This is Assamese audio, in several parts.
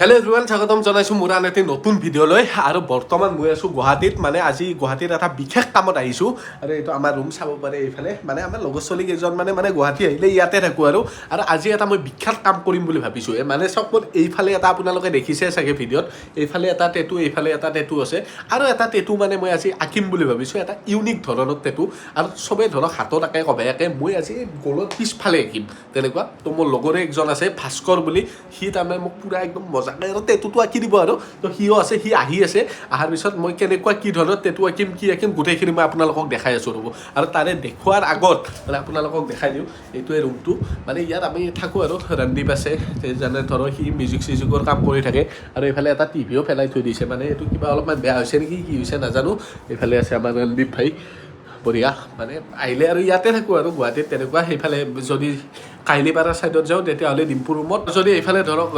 হেল্ল' এভৰিৱান, স্বাগতম জনাইছোঁ মোৰ আন এটি নতুন ভিডিঅ'লৈ। আৰু বৰ্তমান গৈ আছোঁ গুৱাহাটীত। মানে আজি গুৱাহাটীত এটা বিশেষ কামত আহিছোঁ। আৰু এইটো আমাৰ ৰুম চাব পাৰে এইফালে। মানে আমাৰ লগৰ ছোৱালী কেইজন মানে মানে গুৱাহাটী আহিলে ইয়াতে থাকোঁ। আৰু আৰু আজি এটা মই বিখ্যাত কাম কৰিম বুলি ভাবিছোঁ। এই মানে চাওক, মোৰ এইফালে এটা আপোনালোকে দেখিছে চাগে ভিডিঅ'ত, এইফালে এটা টেটু, এইফালে এটা টেটু আছে আৰু এটা টেটু মানে মই আজি আঁকিম বুলি ভাবিছোঁ, এটা ইউনিক ধৰণৰ টেটু। আৰু চবেই ধৰক হাতত আঁকে, কবে আঁকে, মই আজি গলৰ পিছফালে আঁকিম তেনেকুৱা। তো মোৰ লগৰে একজন আছে ভাস্কৰ বুলি, সি তাৰমানে মোক পূৰা একদম মজাকৈ আৰু টেটুটো আঁকি দিব। আৰু তো সিও আছে, সি আহি আছে। অহাৰ পিছত মই কেনেকুৱা কি ধৰণৰ টেটু আঁকিম, কি আঁকিম, গোটেইখিনি মই আপোনালোকক দেখাই আছোঁ, ৰ'ব। আৰু তাৰে দেখুৱাৰ আগত মানে আপোনালোকক দেখাই দিওঁ, এইটোৱে ৰুমটো। মানে ইয়াত আমি থাকোঁ। আৰু ৰণদীপ আছে, যেনে ধৰক সি মিউজিক চিউজিকৰ কাম কৰি থাকে। আৰু এইফালে এটা টিভিও পেলাই থৈ দিছে, মানে এইটো কিবা অলপমান বেয়া হৈছে নেকি, কি হৈছে নাজানো। এইফালে আছে আমাৰ ৰণদীপ ভাই, বঢ়িয়া। মানে আহিলে আৰু ইয়াতে থাকোঁ আৰু গুৱাহাটীত তেনেকুৱা। সেইফালে যদি কাহিলীপাৰাৰ ছাইডত যাওঁ, তেতিয়াহ'লে ডিম্পুৰ ৰুমত, যদি এইফালে ধৰক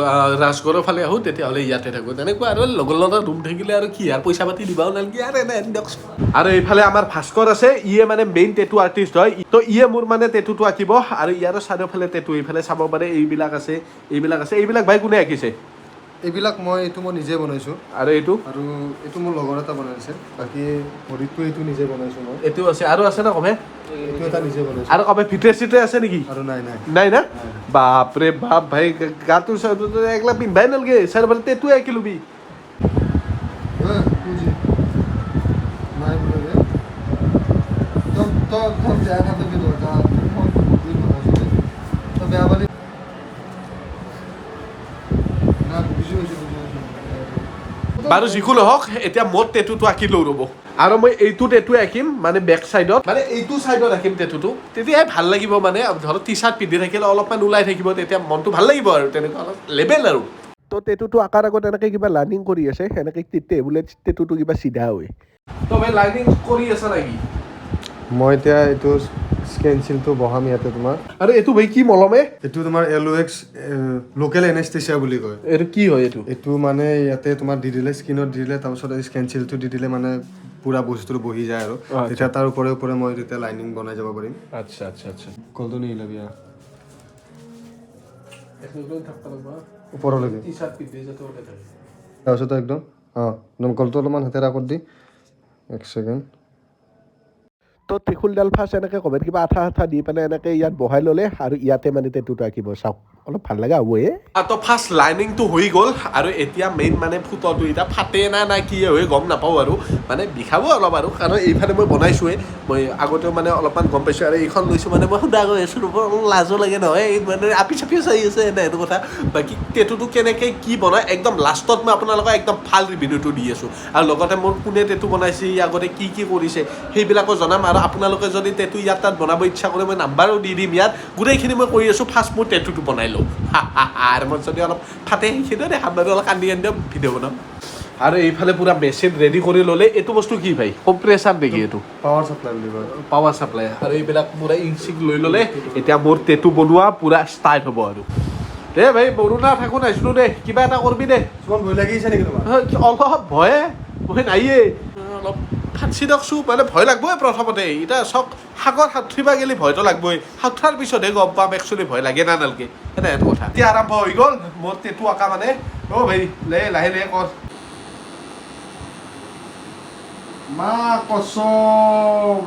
ৰাজগড়ৰ ফালে আহোঁ, তেতিয়াহ'লে ইয়াতে থাকোঁ তেনেকুৱা। আৰু লগৰ লগত ৰুম থাকিলে আৰু কি আৰু পইচা পাতি দিবাও নালাগে আৰু এনে দিয়কচোন। আৰু এইফালে আমাৰ ভাস্কৰ আছে, ইয়ে মানে মেইন টেটু আৰ্টিষ্ট হয়। তো ইয়ে মোৰ মানে টেটুটো আঁকিব। আৰু ইয়াৰো চাৰিওফালে টেটু, এইফালে চাব পাৰে, এইবিলাক আছে, এইবিলাক আছে। এইবিলাক ভাই কোনে আঁকিছে? এইবিলাক মই, এইটো মই নিজে বনাইছোঁ। আৰু এইটো? আৰু এইটো মোৰ লগৰ এটা বনাইছে। বাকী ভৰিটো এইটো নিজে বনাইছোঁ মই। এইটো আছে আৰু আছে না কবে? এইটো এটা নিজে বনাইছোঁ। আৰু কবে ভিতৰে চিতৰে আছে নেকি? আৰু নাই নাই। নাই না? বাপৰে বাপ ভাই, গাটো একলা পিন্ধাই নালগে, চাৰিওফালে টেটুৱে আঁকি লবি। বুজি নাই বোলে ৰে। তই তই তই বেয়া নাপাবি, তই যা, মই বহুত দিন বনাইছোঁ দেই। তই বেয়া পালি না, বুজি পাইছোঁ, বুজি পাইছোঁ। বাৰু যিকোনো হওক, এতিয়া মোৰ টেটুটো আঁকি লওঁ, ৰ'ব। আৰু মই এইটো টেটু আঁকিম, মানে বেক চাইডত, মানে এইটো চাইডত আঁকিম টেটুটো, তেতিয়াহে ভাল লাগিব। মানে ধৰক টি চাৰ্ট পিন্ধি থাকিলে অলপমান ওলাই থাকিব, তেতিয়া মনটো ভাল লাগিব আৰু তেনেকুৱা অলপ লেবেল। আৰু তো টেটুটো আঁকাৰ আগত এনেকৈ কিবা লাইনিং কৰি আছে, সেনেকৈ তেতিয়া বোলে টেটুটো কিবা চিধা হয়। তো ভাই, লাইনিং কৰি আছা নেকি? মই এতিয়া এইটো স্কেনচিলটো বহাম ইয়াতে তোমাৰ। আৰু এইটো ভাই কি মলমে? এইটো তোমাৰ এল এক্স লোকেল এনেষ্টেচিয়া বুলি কয়। এইটো কি হয় এইটো? এইটো মানে ইয়াতে তোমাৰ দি দিলে, স্কিনত দি দিলে, তাৰপিছত এই স্কেনচিলটো দি দিলে মানে পুৰা বস্তুটো বহি যায় আৰু তেতিয়া তাৰ ওপৰে ওপৰে মই তেতিয়া লাইনিং বনাই যাব পাৰিম। আচ্ছা আচ্ছা আচ্ছা কলটো নিহিলাবি, ওপৰলৈকে। টি চাৰ্ট পিন্ধি যাতে ওলাই থাকে। তাৰপিছত একদম একদম কলটো অলপমান হাতেৰে আগত দি, এক ছেকেণ্ড। তো ত্ৰিশূলডাল ফাৰ্ষ্ট এনেকৈ ক'ৰবাত কিবা আঠা আঠা দি পেলাই এনেকৈ ইয়াত বহাই ল'লে আৰু ইয়াতে মানে টেটুটো আঁকিব। চাওক, অলপ ভাল লগা হ'ব এ। তো ফাৰ্ষ্ট লাইনিংটো হৈ গ'ল আৰু এতিয়া মেইন মানে ফুটটো এতিয়া ফাটে না না কি হয় গম নাপাওঁ। আৰু মানে বিষাব অলপ আৰু, কাৰণ এইফালে মই বনাইছোঁৱে, মই আগতেও মানে অলপমান গম পাইছোঁ। আৰু এইখন লৈছোঁ, মানে মই সুধা গৈ আছোঁ, ৰ'ব, অলপ লাজো লাগে নহয়, এই মানে আপি চাপিও চাই আছে এনে সেইটো কথা। বাকী টেটুটো কেনেকৈ কি বনায়, একদম লাষ্টত মই আপোনালোকক একদম ভাল ৰিভিউটো দি আছোঁ। আৰু লগতে মোৰ কোনে টেটু বনাইছে, আগতে কি কি কৰিছে, সেইবিলাকো জনাম। আৰু আপোনালোকে যদি টেটু ইয়াত তাত বনাব ইচ্ছা কৰে, মই নাম্বাৰো দি দিম। ইয়াত গোটেইখিনি মই কৰি আছোঁ। ফাৰ্ষ্ট মোৰ টেটুটো বনাই লওঁ। আৰু মই যদি অলপ ফাটে, সেইখিনিও দেখাম বাৰু, অলপ কান্দি কান্দি ভিডিঅ' বনাম। আৰু এইফালে পূৰা মেচিন ৰেডি কৰি ল'লে। এইটো বস্তু কি ভাই, কম্প্ৰেছাৰ নেকি এইটো? পাৱাৰ চাপ্লাই বুলি কয়। Power supply. আৰু এইবিলাক পূৰা ইংক চিংক লৈ ল'লে। এতিয়া মোৰ টেটু বনোৱা পূৰা ষ্টাৰ্ট হ'ব। আৰু দে ভাই, মৰো না থাকোঁ নাজানো দে, কিবা এটা কৰবি দে। তোমাৰ ভয় লাগিছে নেকি তোমাৰ? অলপ ভয়ে ভয় নাইয়ে, অলপ ফাটছি দিয়কচোন। মানে ভয় লাগবই প্ৰথমতে। এতিয়া চাওক, সাগৰ সাঁতুৰিব গ'লে ভয়টো লাগবই, সাঁতুৰাৰ পিছতহে গম পাম একচুৱেলি ভয় লাগে না নালাগে, সেনে সেইটো কথা। এতিয়া আৰম্ভ হৈ গ'ল মোৰ টেটু আঁকা। মানে অ' ভাই, লে লাহে লাহে কৰ। মা কচম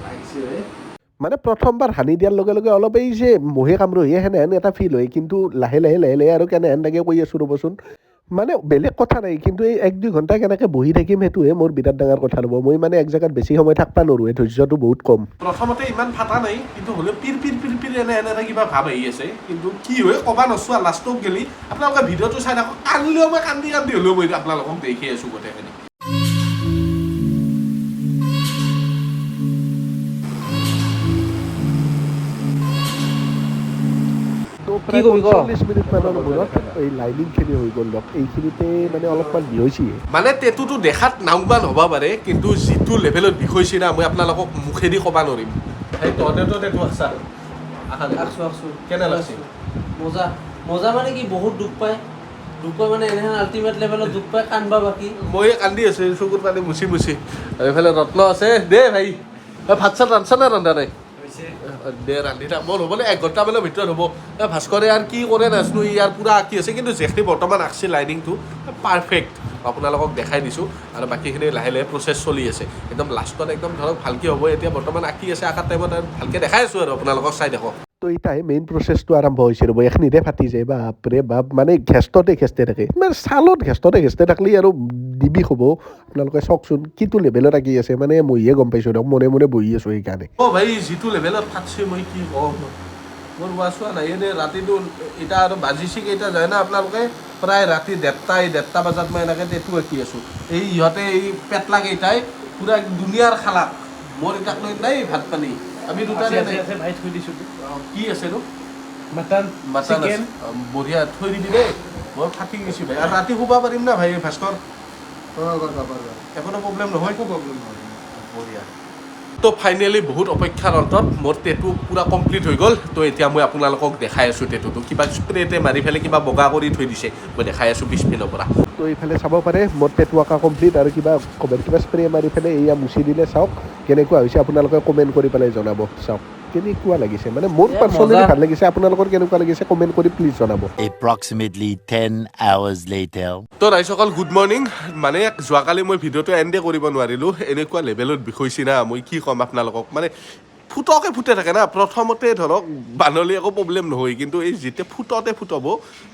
লাগিছে। মানে প্ৰথমবাৰ হানি দিয়াৰ লগে লগে অলপ এই যে মহে কামুৰিয়ে সেনেহেন এটা ফিল হয়, কিন্তু লাহে লাহে লাহে লাহে আৰু কেনেহেন লাগে কৈ আছোঁ ৰ'বচোন। মানে বেলেগ কথা নাই, কিন্তু এই 1-2 ঘণ্টা কেনেকৈ বহি থাকিম, সেইটোহে মোৰ বিৰাট ডাঙৰ কথা ৰ'ব। মই মানে এক জেগাত বেছি সময় থাকিব নোৱাৰোঁ, ধৈৰ্যটো বহুত কম। প্ৰথমতে ইমান ফাটা নাই, কিন্তু হ'লেও পিৰ পিৰ পিৰ পিৰ এনে এনে এটা কিবা ভাৱ আহি আছে। কিন্তু কি হয় ক'বা নচোৱা, লাষ্টত গেলি আপোনালোকে ভিডিঅ'টো চাই থাকক। কান্দিলেও মই কান্দি কান্দি হ'লেও মই আপোনালোকক দেখি আছোঁ গোটেইখিনি। কি কবি ক? 45 মিনিট মানৰ মূৰত এই লাইনিংখিনি হৈ গ'ল দিয়ক। এইখিনিতে মানে অলপমান বিষৈছে। মানে টেটুটো দেখাত নাওমান হ'ব পাৰে, কিন্তু যিটো লেভেলত বিষৈছে না, মই আপোনালোকক মুখেদি ক'ব নোৱাৰিম। সেই তহঁতেতো টেটু আছা? আঁকছো, আঁকছো। কেনে লাগছে? মজা মজা। মানে কি, বহুত দুখ পায়, দুখ পায়, মানে এনেহেন আল্টিমেট লেভেলত দুখ পায়, কান্দবা বাকী। মই কান্দি আছো চকুৰ পানী মুচি মুচি। আৰু এইফালে ৰত্ন আছে। দে ভাই, ভাত চাত ৰান্ধছা না ৰন্ধা নাই? দে ৰান্ধি থাক, মোৰ হ'বলৈ 1 ঘণ্টামানৰ ভিতৰত হ'ব। এ, ভাস্কৰে আৰু কি কৰে নাজানো, ইয়াৰ পূৰা আঁকি আছে। কিন্তু যিখিনি বৰ্তমান আঁকছে, লাইনিংটো পাৰফেক্ট, আপোনালোকক দেখাই দিছোঁ। আৰু বাকীখিনি লাহে লাহে প্ৰচেছ চলি আছে। একদম লাষ্টত একদম ধৰক ভালকৈ হ'ব। এতিয়া বৰ্তমান আঁকি আছে, আঁকাৰ টাইমত আৰু ভালকৈ দেখাই আছোঁ আৰু আপোনালোকক, চাই থাকক। তো ইতাই মেইন প্ৰচেছটো আৰম্ভ হৈছে। ৰ'ব, এইখিনিতে ফাটি যায়। বাপৰে বাপ, মানে ঘেষ্টতে ঘেষ্টে থাকে, মানে ছালত ঘেষ্টতে ঘেষ্টে থাকিলে আৰু নিবিষ হ'ব। আপোনালোকে চাওকচোন কিটো লেভেলত আঁকি আছে। মানে মইহে গম পাইছোঁ দিয়ক, মনে মনে বহি আছোঁ সেইকাৰণে। অ' ভাই, যিটো লেভেলত ফাটছে, মই কি কম। মোৰ হোৱা চোৱা নাই এনে ৰাতিটো। এতিয়া আৰু বাজিছে কেইটা যায় না আপোনালোকে? প্ৰায় ৰাতি 1:30 বজাত মই এনেকৈ টেটু আঁকি আছোঁ। এই ইহঁতে, এই পেটলা কেইটাই পূৰা দুনিয়াৰ খালাক। মোৰ এতিয়া লৈ নাই ভাত পানী, আমি দুটাৰে নাই। আছে ভাই, থৈ দিছোঁ। কি আছে নো? মাটন। মাটন আছে। অ, বঢ়িয়া, থৈ দিবি দেই। মই ফাটি গৈছোঁ ভাই। আৰু ৰাতি শুব পাৰিম না ভাই ভাস্কৰ? পাৰবা, পাৰবা। একো প্ৰব্লেম নহয়? একো প্ৰব্লেম নহয়। বঢ়িয়া। তো ফাইনেলি বহুত অপেক্ষাৰ অন্তত মোৰ টেটু পূৰা কমপ্লিট হৈ গ'ল। তো এতিয়া মই আপোনালোকক দেখাই আছোঁ টেটুটো। কিবা স্প্ৰেতে মাৰি পেলাই কিবা বগা কৰি থৈ দিছে। মই দেখাই আছোঁ পিছপিনৰ পৰা। তো এইফালে চাব পাৰে, মোৰ টেটু আঁকা কমপ্লিট আৰু কিবা ক'ৰবাত কিবা স্প্ৰে মাৰি পেলাই এয়া মুচি দিলে। চাওক কেনেকুৱা হৈছে, আপোনালোকে কমেণ্ট কৰি পেলাই জনাব। চাওক কেনেকুৱা লাগিছে। মানে মোৰ এ, পাৰ্চনেলি মজা। ভাল লাগিছে। আপোনালোকৰ কেনেকুৱা লাগিছে কমেণ্ট কৰি প্লিজ জনাব। Approximately 10 hours later. তো ৰাইজসকল, গুড মৰ্ণিং। মানে যোৱাকালি মই ভিডিঅ'টো এণ্ডে কৰিব নোৱাৰিলোঁ। এনেকুৱা লেভেলত বিষৈছি না, মই কি ক'ম আপোনালোকক। মানে ফুটকে ফুটে থাকে না। প্ৰথমতে ধৰক বানলি একো প্ৰব্লেম নহয়, কিন্তু এই যেতিয়া ফুটতে ফুটব,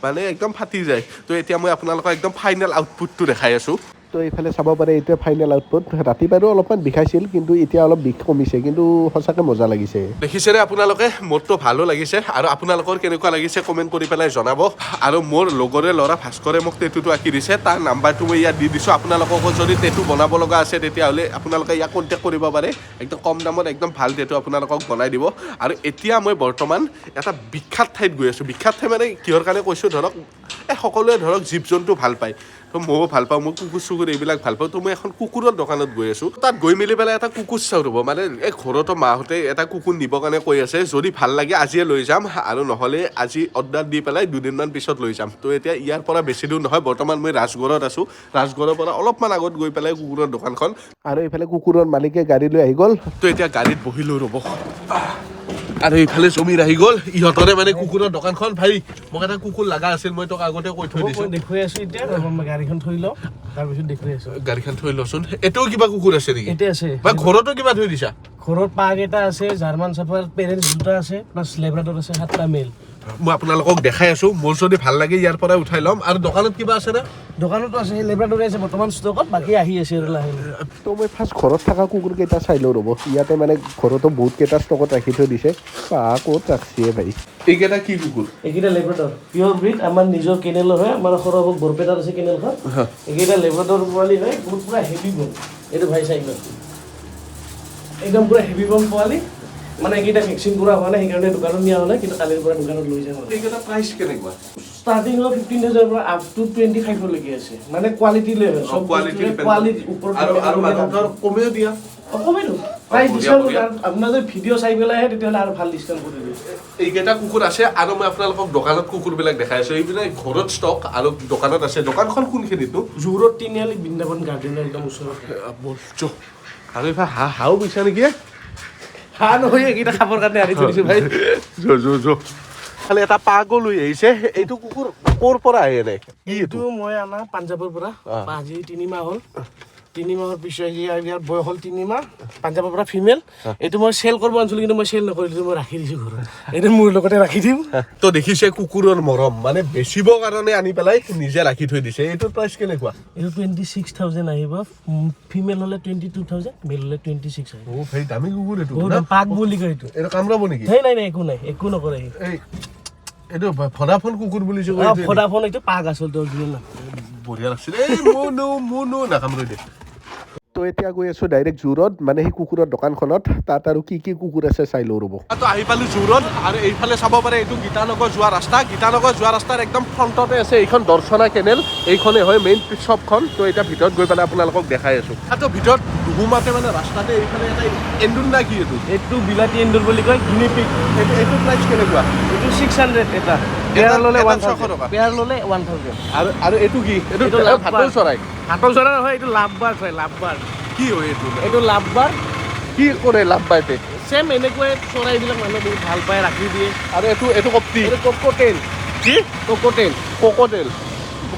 মানে একদম ফাটি যায়। তো এতিয়া মই আপোনালোকক একদম ফাইনেল আউটপুটটো দেখাই আছোঁ। তো এইফালে চাব পাৰে, এইটোৱে ফাইনেল আউটপুট। ৰাতি বাৰু অলপমান বিষাইছিল, কিন্তু এতিয়া অলপ বিষ কমিছে। কিন্তু সঁচাকৈ মজা লাগিছে। দেখিছেনে আপোনালোকে? মোৰতো ভালো লাগিছে আৰু আপোনালোকৰ কেনেকুৱা লাগিছে কমেণ্ট কৰি পেলাই জনাব। আৰু মোৰ লগৰে ল'ৰা ভাস্কৰে মোক টেটুটো আঁকি দিছে। তাৰ নাম্বাৰটো মই ইয়াত দি দিছোঁ। আপোনালোককো যদি টেটু বনাব লগা আছে, তেতিয়াহ'লে আপোনালোকে ইয়াক কণ্টেক্ট কৰিব পাৰে। একদম কম দামত একদম ভাল টেটু আপোনালোকক বনাই দিব। আৰু এতিয়া মই বৰ্তমান এটা বিখ্যাত ঠাইত গৈ আছোঁ। বিখ্যাত ঠাই মানে কিহৰ কাৰণে কৈছোঁ, ধৰক এই সকলোৱে ধৰক জীৱ জন্তু ভাল পায়, তো ময়ো ভাল পাওঁ। মই কুকুৰ চুকুৰ এইবিলাক ভাল পাওঁ। তো মই এখন কুকুৰৰ দোকানত গৈ আছোঁ। তাত গৈ মেলি পেলাই এটা কুকুৰ চাওঁ ৰ'ব। মানে এই ঘৰতো মাহঁতে এটা কুকুৰ নিবৰ কাৰণে কৈ আছে। যদি ভাল লাগে আজিয়ে লৈ যাম আৰু নহ'লে আজি অৰ্ডাৰ দি পেলাই দুদিনমান পিছত লৈ যাম। তো এতিয়া ইয়াৰ পৰা বেছি দূৰ নহয়। বৰ্তমান মই ৰাজগড়ত আছোঁ। ৰাজগড়ৰ পৰা অলপমান আগত গৈ পেলাই কুকুৰৰ দোকানখন। আৰু এইফালে কুকুৰৰ মালিকে গাড়ী লৈ আহি গ'ল। তো এতিয়া গাড়ীত বহিলোঁ ৰ'ব। আৰু এইফালে জমিৰ আহি গ'ল। ইহঁতৰে মানে কুকুৰৰ দোকানখন। ভাই, মোক এটা কুকুৰ লগা আছিল, মই তোক আগতে কৈ থৈ দিছোঁ। মই দেখুৱাই আছো এতিয়া। ৰ'ব, মই গাড়ীখন থৈ লওঁ, তাৰপিছত দেখুৱাই আছো। গাড়ীখন থৈ লচোন। এইটোও কিবা কুকুৰ আছে নেকি? এতিয়া আছে। বা ঘৰতো কিবা থৈ দিছা? ঘৰত পাগ এটা আছে, জাৰ্মান চাফাৰ পেৰেণ্টছ দুটা আছে, প্লাছ লেব্ৰাডৰ আছে সাতটা মেল। মই আপোনালোকক দেখাই আছো। মোৰ যদি ভাল লাগে ইয়াৰ পৰাই উঠাই ল'ম। আৰু দোকানত কিবা আছে না? দোকানতো আছে, সেই লেব্ৰাডৰে আছে বৰ্তমান ষ্টকত, বাকী আহি আছে আৰু লাহে লাহে। তো মই ফাৰ্ষ্ট ঘৰত থকা কুকুৰকেইটা চাই লওঁ ৰ'ব। ইয়াতে মানে ঘৰতো বহুত কেইটা ষ্টকত ৰাখি থৈ দিছে। বা, ক'ত ৰাখছে ভাই? এইকেইটা কি কুকুৰ? এইকেইটা লেব্ৰাডৰ, পিয়ৰ ব্ৰিড, আমাৰ নিজৰ কেনেলৰ হয়। আমাৰ সৰভোগ বৰপেটাত আছে কেনেলখন। এইকেইটা লেব্ৰাডৰ পোৱালি হয়, বহুত পূৰা হেভি বন। এইটো ভাই চাই লওক, একদম পূৰা হেভি বন পোৱালি। মানে এইকেইটা ভেকচিন কৰা হোৱা নাই, সেইকাৰণে দোকানত নিয়া হোৱা নাই, কিন্তু কালিৰ পৰা দোকানত লৈ যাম আৰু। এইকেইটা প্ৰাইচ কেনেকুৱা? ষ্টাৰ্টিং হয় 15,000ৰ পৰা আপ টু 25লৈকে আছে। মানে কোৱালিটি লৈ হয় চব। কোৱালিটি। কোৱালিটি ওপৰত আৰু আৰু মানুহ ধৰ কমেও দিয়া? কমেই দিওঁ প্ৰাইচ। বঢ়িয়া, ডিছকাউণ্ট বঢ়িয়া। আপোনাৰ যদি ভিডিঅ' চাই পেলাই আহে, তেতিয়াহ'লে আৰু ভাল ডিছকাউণ্ট কৰি দিওঁ। এইকেইটা কুকুৰ আছে আৰু মই আপোনালোকক দোকানত কুকুৰবিলাক দেখাই আছো। এইবিলাক ঘৰত ষ্টক আৰু দোকানত আছে। দোকানখন কোনখিনিতনো? জোৰত তিনিআলি, বৃন্দাবন গাৰ্ডেনৰ একদম ওচৰতে। আৰু এইফালে হাঁহ, হাঁহো বেচা নেকি? হাঁহ নহয়, এইকেইটা খাবৰ কাৰণে আনি থৈ দিছোঁ ভাই। যো যো যো। খালি এটা পাগো লৈ আহিছে। এইটো কুকুৰ ক'ৰ পৰা আহে এনে কি এইটো? এইটো মই আনা পাঞ্জাৱৰ পৰা। আজি 3 মাহ হ'ল। 3 মাহৰ পিছত ইয়াৰ বয়স হ'ল 3 মাহ। পাঞ্জাৱৰ পৰা ফিমেল। এইটো মই চেল কৰিব আনিছিলোঁ, কিন্তু মই চেল নকৰিলোঁ, মই ৰাখি দিছোঁ ঘৰত। এইটো মোৰ লগতে ৰাখি দিম। তো দেখিছে, কুকুৰৰ মৰম, মানে বেচিবৰ কাৰণে আনি পেলাই নিজে ৰাখি থৈ দিছে। এইটোৰ প্ৰাইচ কেনেকুৱা? এইটো 26,000 আহিব। ফিমেল হ'লে 22,000, মেল হ'লে 26 আহিব। অ ভাই, দামী কুকুৰ এইটো। বহুত না? পাক বুলি কয় এইটো। এইটো কামৰাব নেকি? সেই নাই নাই, একো নাই, একো নকৰে সি। এই এইটো ভদাফোন কুকুৰ বুলি যে কয়, এইটো? ভদাফোন এইটো পাক আচলতে, অৰিজিনেল নাম। বঢ়িয়া লাগছিল। এই মুনু মুনু, নাকামুৰি দে। তো এতিয়া গৈ আছো ডাইৰেক্ট জোৰত, মানে সেই কুকুৰৰ দোকানখনত। তাত আৰু কি কি কুকুৰ আছে চাই লওঁ ৰ'ব। তো আহি পালো জোৰত আৰু এইফালে চাব পাৰে, এইটো গীতানগৰ যোৱা ৰাস্তা। গীতানগৰ যোৱা ৰাস্তাৰ একদম ফ্ৰণ্টতে আছে এইখন দৰ্শনা কেনেল। এইখনে হয় মেইন শ্বপখন। তো এতিয়া ভিতৰত গৈ পেলাই আপোনালোকক দেখাই আছো। তো ভিতৰত নুসুমাতে মানে ৰাস্তাতে এইফালে এটা এন্দুৰ না কি এইটো? এইটো বিলাতী এন্দুৰ বুলি কয়, গিনি পিগ। এইটো প্ৰাইচ কেনেকুৱা? এইটো 600 এটা। পেয়াৰ ল'লে এটা ওৱান 600 টকা। পেয়াৰ ল'লে 1,000। আৰু এইটো কি এইটো? এইটো লাভ। ভাটৌ চৰাই। ভাটৌ চৰাই নহয়, এইটো লাভ বাৰ্ড হয়, লাভ বাৰ্ড। কি হয় এইটো? এইটো লাভ বাৰ্ড। কি কৰে লাভ বাৰ্ডে? ছেম এনেকুৱাই চৰাইবিলাক মানুহে বহুত ভাল পায়, ৰাখি দিয়ে। আৰু এইটো কপটি? এইটো ককটেল। কি? ককটেল। ককটেল।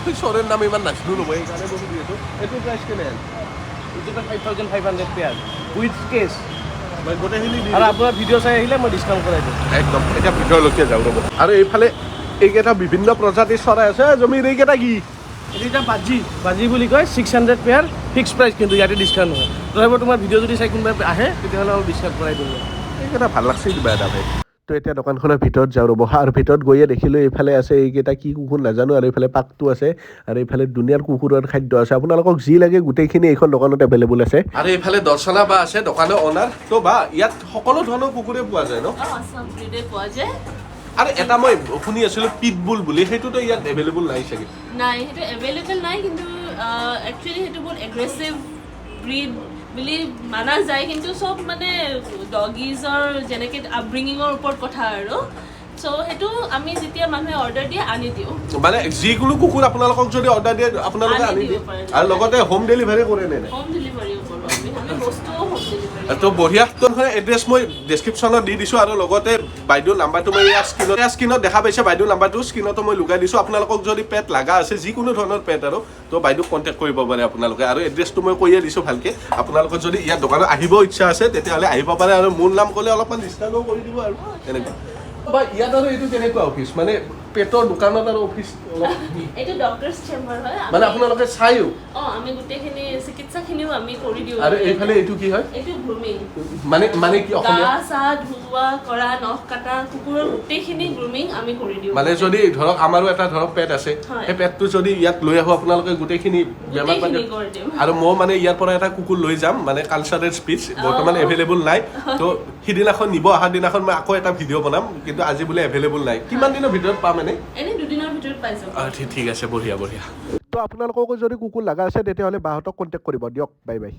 মই চৰাইৰ নাম ইমান নাজানো ৰ'ব, সেইকাৰণে মই সুধি আছোঁ। এইটো প্ৰাইচ কেনে? এইটো 5500 pair with cage. মই গোটেইখিনি দি আৰু আপোনাৰ ভিডিঅ' চাই আহিলে মই ডিছকাউণ্ট কৰাই দিম। একদম। এতিয়া ভিতৰলৈকে যাওঁ ৰ'ব। আৰু এইফালে এইকেইটা বিভিন্ন প্ৰজাতিৰ চৰাই আছে। জমিৰ এইকেইটা কি? এইটো এতিয়া বাজি, বাজি বুলি কয়। 600 পেয়াৰ, ফিক্স প্ৰাইচ, কিন্তু ইয়াতে ডিছকাউণ্ট নহয়। তথাপিও তোমাৰ ভিডিঅ' যদি চাই কোনোবাই আহে, তেতিয়াহ'লে অলপ ডিছকাউণ্ট কৰাই দিম মই। এইকেইটা ভাল লাগছে কিবা এটা ভাই। তো এতিয়া দোকানখনৰ ভিতৰত যাওঁ ৰ'ব। আৰু ভিতৰত গৈয়ে দেখিলোঁ এইফালে আছে এইকেইটা কি কুকুৰ নাজানো। আৰু এইফালে পাকটো আছে আৰু এইফালে দুনিয়াৰ কুকুৰৰ খাদ্য আছে। আপোনালোকক যি লাগে গোটেইখিনি এইখন দোকানত এভেইলেবল আছে। আৰু এইফালে দৰ্শনা বা আছে, দোকানৰ অনাৰ। তো বা, ইয়াত সকলো ধৰণৰ কুকুৰে পোৱা যায় ন? অঁ, চব ব্ৰিডে পোৱা যায়। আৰু এটা মই শুনি আছিলোঁ পিটবুল বুলি, সেইটোতো ইয়াত এভেইলেবল নাই চাগে? নাই, সেইটো এভেইলেবল নাই। কিন্তু একচুৱেলি সেইটো বহুত এগ্ৰেছিভ ব্ৰিড বুলি মানা যায়। কিন্তু চব মানে ডগিজৰ যেনেকৈ আপব্ৰিঙিঙৰ ওপৰত কথা আৰু। চ' সেইটো আমি যেতিয়া মানুহে অৰ্ডাৰ দিয়ে, আনি দিওঁ। মানে যিকোনো কুকুৰ আপোনালোকক যদি অৰ্ডাৰ দিয়ে, আপোনালোকে আনি আনি দিব দিয়ে? পাৰে। আৰু লগতে হোম ডেলিভাৰী কৰে নে নাই? হোম ডেলিভাৰীও কৰোঁ আমি। আমি বস্তুও হোম ডেলিভাৰী। তো বঢ়িয়া। তো এড্ৰেছ মই ডেছক্ৰিপশ্যনত দি দিছোঁ আৰু লগতে বাইদেউৰ নাম্বাৰটো মই ইয়াৰ স্ক্ৰীণত দেখা পাইছে। বাইদেউৰ নাম্বাৰটো স্ক্ৰীণতো মই লগাই দিছোঁ। আপোনালোকক যদি পেট লগা আছে, যিকোনো ধৰণৰ পেট আৰু, তো বাইদেউক কণ্টেক্ট কৰিব পাৰে আপোনালোকে। আৰু এড্ৰেছটো মই কৈয়ে দিছোঁ ভালকৈ। আপোনালোকৰ যদি ইয়াত দোকানত আহিব ইচ্ছা আছে, তেতিয়াহ'লে আহিব পাৰে আৰু মোৰ নাম ক'লে অলপমান ডিছকাউণ্টো কৰি দিব। আৰু তেনেকুৱা বা ইয়াত আৰু এইটো কেনেকুৱা অফিচ? মানে পেটৰ দোকানত আৰু অফিচ অলপ এইটো ডক্টৰছ চেম্বাৰ হয়। মানে আপোনালোকে চায়ো? অঁ, আমি গোটেইখিনি চিকিৎসাখিনিও আমি কৰি দিওঁ। আৰু এইফালে এইটো কি হয়? এইটো গ্ৰুমিং। মানে কি গা অসমীয়া? চা ধোৱা কৰা, নখ কটা, কুকুৰৰ গোটেইখিনি গ্ৰুমিং আমি কৰি দিওঁ। মানে যদি ধৰক আমাৰো এটা ধৰক পেট আছে, সেই পেটটো যদি ইয়াত লৈ আহোঁ, আপোনালোকে গোটেইখিনি বেমাৰ পাতি গোটেইখিনি কৰি দিম। আৰু মই মানে ইয়াৰ পৰা এটা কুকুৰ লৈ যাম, মানে কালচাৰেল স্পিচ, বৰ্তমান এভেইলেবল নাই। তো সিদিনাখন নিব অহা দিনাখন মই আকৌ এটা ভিডিঅ' বনাম। কিন্তু আজি বোলে এভেইলেবল নাই। কিমান দিনৰ ভিতৰত পাম এনে? এনে 2 দিনৰ ভিতৰত পাই যাব। ঠিক আছে, বঢ়িয়া বঢ়িয়া। তো আপোনালোককো যদি কুকুৰ লগা আছে, তেতিয়াহ'লে বাহঁতক কণ্টেক্ট কৰিব দিয়ক। Bye bye.